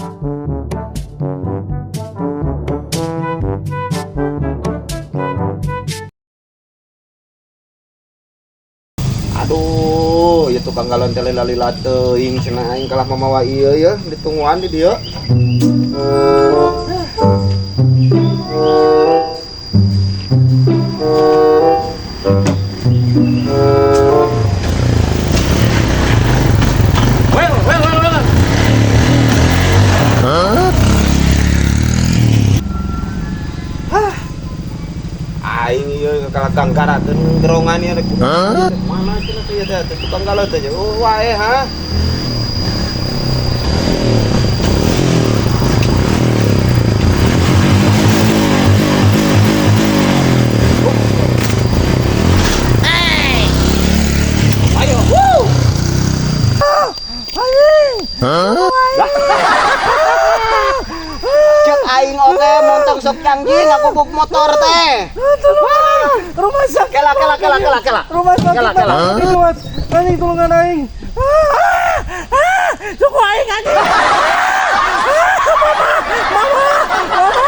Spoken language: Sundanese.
Aduh, ya tukang galon teh lila teuing cenah, aing kalah mamawa ieu ya ditungguan di dieu. Well, well, well, well. Hah. Aing ieu kalah ganggarakeun gerongan ieu rek. Mana cenah teh ieu teh tukang galon teh? Oh, wae ha. Ayo, woo! Cek aing oge montong sok canggih ngabubuk motor teh. Rumah sakit. Kela, kela, kela, kela, kela. Rumah sakit. Kela, kela. Kela. Anjing, tulungan aing. Ah, ah, suku aing, anjing. Ah, mama, mama, mama.